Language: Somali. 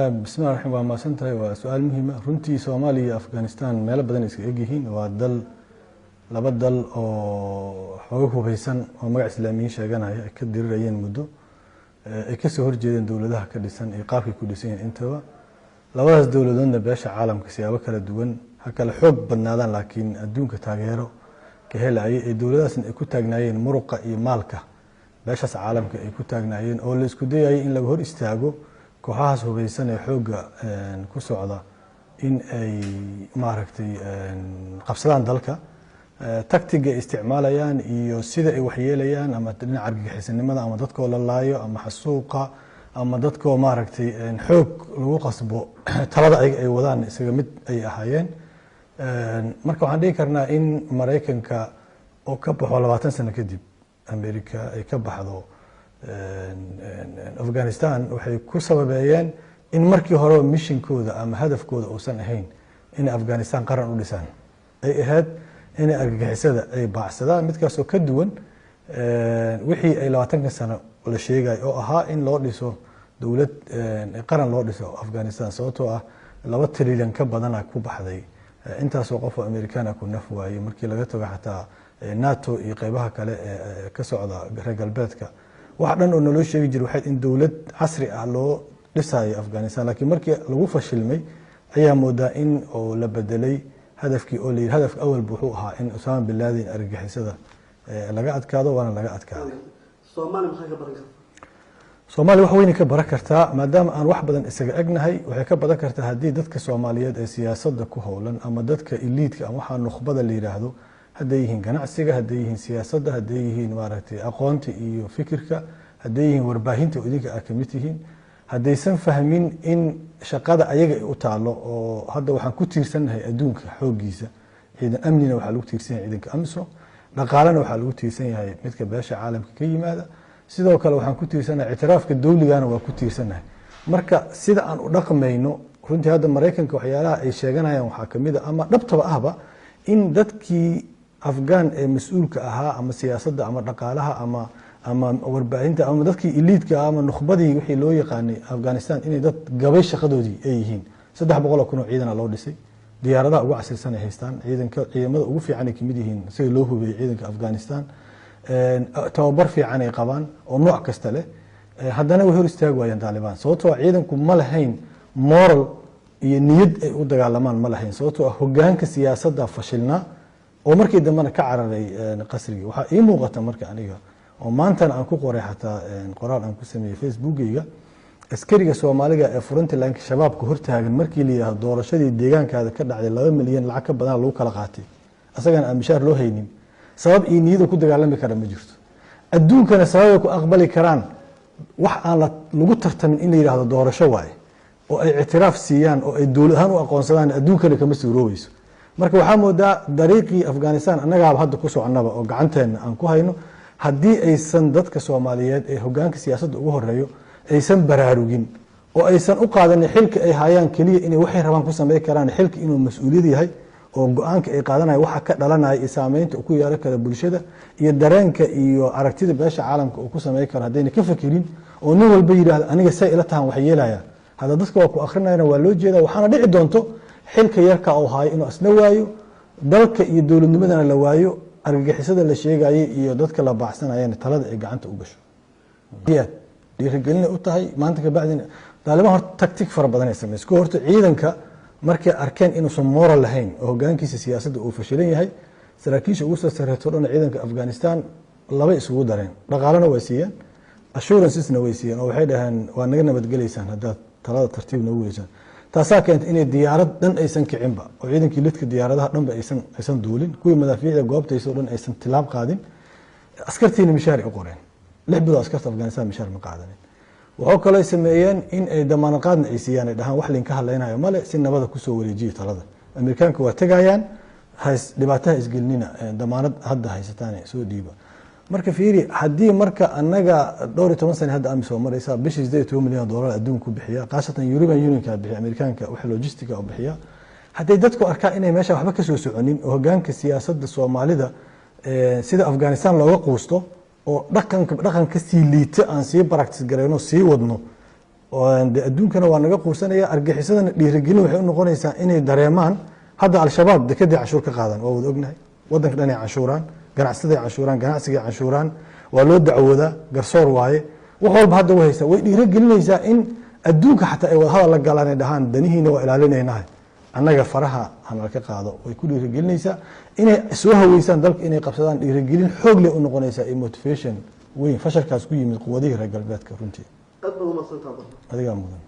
Bismillahi raxmaan, waa mahadsan tahay. Waa su-aal muhiima runtii. Soomaaliya iyo Afghanistan meelo badan iska egyihiin. Waa dal, laba dal oo xoogag hubeysan oo magac Islaamiyiin sheeganaya ay ka dirirayeen muddo, ay kasoo horjeedeen dowladaha ka dhisan iyo qaabkay ku dhisan yihiin intaba. Labadaas dowladoodna beesha caalamka siyaabo kala duwan ha kala xoog badnaadaan, laakiin adduunka taageero ka helayay ee dowladahaasna ay ku taagnaayeen muruqa iyo maalka beeshaas caalamka ay ku taagnaayeen, oo la isku dayayay in laga hor istaago kooxahaas hubeysan ee xoogga ku socda in ay, maaragtay, qabsadaan dalka. Tactic-ga ay isticmaalayaan iyo sida ay waxyeelayaan, ama dhinaca argagixisanimada, ama dadkoo la laayo, ama xasuuqa, ama dadkoo, maaragtay, xoog lagu qasbo talada ayaga ay wadaan, isaga mid ay ahaayeen. Marka waxaan dhihi karnaa in Maraykanka oo ka baxo 20 sano kadib, America ay ka baxdo Afghanistan, waxay ku sababeeyeen in markii horeba mission-kooda ama hadafkooda uusan ahayn inay Afghanistan qaran u dhisaan, ay ahayd inay argagixisada ay baacsadaan, midkaasoo ka duwan wixii ay 20-ka sano la sheegay oo ahaa in loo dhiso dowlad qaran, loo dhiso Afghanistan, sababtoo ah 2 trilyan ka badana ku baxday, intaasoo qof oo Americana ku naf waayey, markii laga tago xataa NATO iyo qeybaha kale ee ka socda reer galbeedka. Wax dhan oo naloo sheegi jiray waxay in dowlad casri ah loo dhisayo Afghanistan, laakiin markii lagu fashilmay ayaa moodaa in oo la bedelay hadafkii, oo la yidhi hadafka awalba wuxuu ahaa in Osama bin Laden argagixisada laga adkaado, waana laga adkaaday. Soomaaliya maxay ka baran kartaa? Soomaaliya wax weynay ka baran kartaa, maadaama aan wax badan isaga egnahay. Waxay ka badan kartaa haddii dadka Soomaaliyeed ee siyaasadda ku howlan ama dadka elite-ka ama waxaa nukhbada la yidhaahdo, hadday yihiin ganacsiga, hadday yihiin siyaasadda, hadday yihiin, maaragtay, aqoonta iyo fikirka, hadday yihiin warbaahinta oo idinka aad kamid tihiin, haddaysan fahmin in shaqada ayaga ay u taalo, oo hadda waxaan ku tiirsannahay adduunka xooggiisa. Ciidan amnina waxaa lagu tiirsan yahay ciidanka AMISOM, dhaqaalena waxaa lagu tiirsan yahay midka beesha caalamka ka yimaada. Sidoo kale waxaan ku tiirsannahay ictiraafka dowligana waa ku tiirsannahay. Marka sida aan u dhaqmayno runtii, hadda Maraykanka waxyaalaha ay sheeganayaan waxaa kamid a, ama dhabtaba ahba, in dadkii Afghan ee mas-uulka ahaa, ama siyaasadda ama dhaqaalaha ama warbaahinta, ama dadkii elite-ka ah ama nukhbadii wixii loo yaqaanay Afghanistan, inay dad gabay shaqadoodii ay yihiin. 300,000 oo ciidana loo dhisay, diyaaradaha ugu casrisan ay haystaan, ciidanka ciidamada ugu fiican ay kamid yihiin sida loo hubiyey ciidanka Afghanistan, tababar fiican ay qabaan oo nooc kasta leh, haddana way hor istaagi waayeen Taalibaan, sababtoo ah ciidanku ma lahayn moral iyo niyad ay u dagaalamaan ma lahayn, sababtoo ah hogaanka siyaasadda fashilnaa oo markii dambena ka cararay qasrigii. Waxaa ii muuqata marka aniga, oo maantana aan ku qoray xataa qoraal aan ku sameeyey Facebookeyga, askariga Soomaaliga ee frontline-ka Shabaabka hortaagan, markii la yidhahdo doorashadii deegaankaada ka dhacday 2 milyan lacag ka badan lagu kala qaatay, asagana aan mishaar loo haynin, sabab iyo niyadu ku dagaalami kara ma jirto. Adduunkana sababay ku aqbali karaan wax aan lagu tartamin in la yidhahdo doorasho waaye oo ay ictiraaf siiyaan oo ay dowlad ahaan u aqoonsadaan, adduunkana kama suuroobayso. Marka waxaa moodaa dariiqii Afghanistan annagaaba hadda ku soconaba oo gacanteena aan ku hayno. Haddii aysan dadka Soomaaliyeed ee hogaanka siyaasadda ugu horeeyo aysan baraarugin oo aysan u qaadanin xilka ay hayaan keliya inay waxay rabaan ku samey karaan, xilka inuu mas-uuliyad yahay oo go-aanka ay qaadanaya waxa ka dhalanaya iyo saameynta uu ku yeelan kara bulshada iyo dareenka iyo aragtida beesha caalamka uu ku samey karo, haddayna ka fakerin oo nin walba yidhahdo aniga say ila tahan wax yeelaya, hadda dadka waa ku akrinayana, waa loo jeeda. Waxaana dhici doonto xilka yarka uu haayo inuu asna waayo, dalka iyo dowladnimadana la waayo, argagixisada la sheegayay iyo dadka la baacsanayana talada ay gacanta u gasho. Aad dhiirigelina u tahay maanta kabacdina Taalibaan horta tactic fara badan ay sameysay. Ko horta ciidanka markay arkeen inuusan moral lahayn oo hogaankiisa siyaasadda uu fashilan yahay, saraakiisha ugu soo sareeto dhan ciidanka Afghanistan laba isugu dareen: dhaqaalena way siiyeen, assurances-na way siiyeen, oo waxay dhaheen waa naga nabadgelaysaan haddaad talada tartiib noogu weysaan. Taasaa keentay inay diyaarad dhan aysan kicinba, oo ciidankii lidka diyaaradaha dhanba aysan duulin, kuwii madaafiicda goobtaysa o dhan aysan tilaab qaadin. Askartiina mishaar u qoreen, 6 bilood askarta Afghanistan mishaar ma qaadanin. Waxoo kaloo sameeyeen in ay damaanad qaadna ay siiyaan, ay dhahaan wax linka hadlaynayo male, si nabada kusoo wareejiya talada. Amerikaanka waa tegayaan, dhibaataha isgelinina, damaanad hadda haysataan soo dhiiba. Marka fiiri, haddii marka annaga dhowr iyo toban sana hadda AMISOM maraysa, bishii 18 milyan oo dollar adduunka ku bixiya, khaasatan European Unionka bixiya, Amerikaanka waxa logistic-a u bixiya, hadday dadku arkaan inay meesha waxba kasoo soconin oo hogaanka siyaasadda Soomaalida sida Afghanistan looga quusto oo dhaqanka dhaqan kasii liita aan sii practice garayno, sii wadno. De adduunkana waa naga quusanaya, argagixisadana dhiirigelin waxay u noqonaysaa inay dareemaan. Hadda Al-Shabaab dekedii canshuur ka qaadan, waa wada ognahay. Wadanka dhan ay canshuuraan, ganacsaday canshuuraan, ganacsigay canshuuraan, waa loo dacwoodaa, garsoor waaye, wax walba hadda way haysaa. Way dhiirigelinaysaa in adduunka xataa ay wadahadal la galaan, ay dhahaan danihiina waa ilaalinaynahay, annaga faraha hanala ka qaado. Way ku dhiirigelinaysaa inay soo haweysaan dalka, inay qabsadaan. Dhiirigelin xoog leh u noqonaysaa iyo motivation weyn fashalkaas ku yimid quwadihii reer galbeedka runtii. Aad baad umadsantaa. Adigaa mudan.